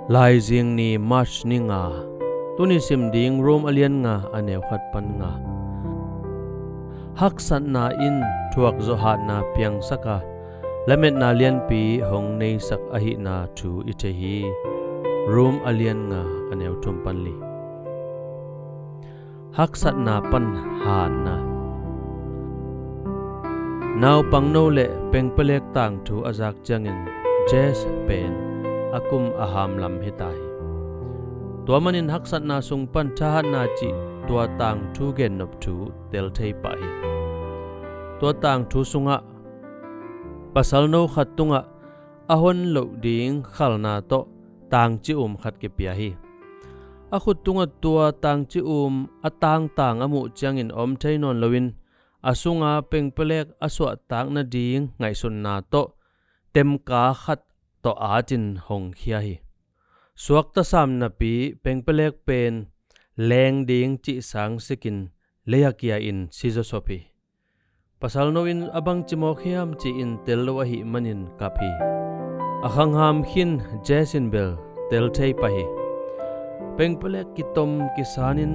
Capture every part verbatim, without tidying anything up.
Laizing ni, March ni nga. Tuni sim ding Rom a lian nga, a neu khat pan nga. Haksatna in thuakzawh hatna piangsak a, lametna lianpi hong neisak ahihna thu i thei hi. Rom a lian nga, a neu thum pan li. Haksatna pan hatna. Naupangno le pengpelek tangthu a zak ciangin Jess pen a kum a hamlam hita hi. Tua manin haksatna sung pan thahatna cih tua tangthu gennop thu tel thei pah hi. Tua tangthu sungah pasalno khat tungah a hon loh ding khalna tawh tangci um khat kipia hi. A khut tungah tua tangci um a tangtang a muh ciangin om thei nawn loin, a sunga pengpelek a suahtak nading ngaihsutna tawh temka khat tawh atin hong khia hi. Suakta sam napi pengpelek pen leng ding cih sang sikin lei a kia-in si zawsop hi. Pasalno in a bangci mawk hiam ci-in tel lo ahih manin kap hi. A khangham khin Jess in bel tel thei pah hi. Pengpelek kitom kisanin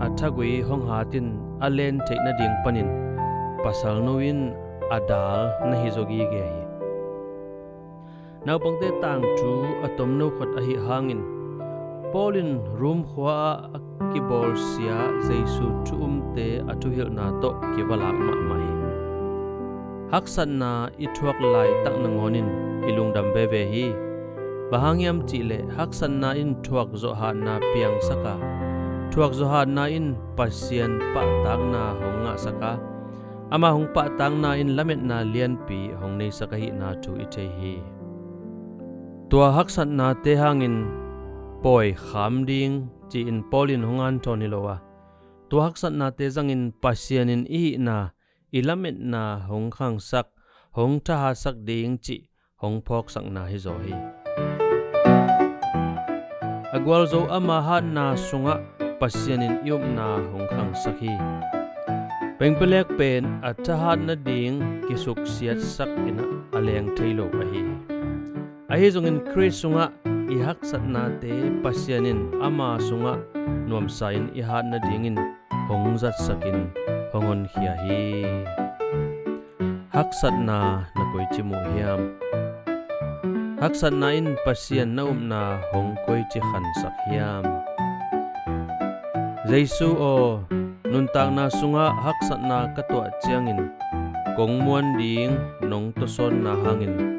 a thagui hong hatin a len theih nading panin pasalno in a dal na hi zaw gige hi. Naupangte tangthu a tomno khat ahih hangin, Paul in Rom khua-ah a kibawlsia Jesu thu-umte a thuhilhna tawh kivalak mahmah hi. Haksatna i thuak laitak nangawnin i lungdam veve hi. Bang hang hiam cihleh haksatna in thuakzawh hatna piangsak a, thuakzawh hatna in Pasian pahtakna hong ngahsak a, ama hong pahtakna in lametna lianpi hong neisak ahihna thu i thei hi. Tua haksatnate hangin pawi kham ding ci-in Paul in hong anthawn hi lo a, tua haksatnate zangin Pasian in i hihna, i lametna hong khangsak, hong thahatsak ding cih hong phawksakna hi zaw hi. A gualzo ama hatna sungah Pasian in i upna hong khangsak hi. Pengpelek pen a thahat nading kisuksiatsak in a leng thei lo ahi hi. Ahi zongin Khrist sungah i haksatnate Pasian in ama sungah nuamsa-in i hat nadingin hong zatsakin hong honkhia hi. Haksatna na koici muh hiam? Haksatna in Pasian na upna hong koici khansak hiam? Jesu aw, nuntakna sungah haksatna ka tuah ciangin kong muan ding nong tawsawnna hangin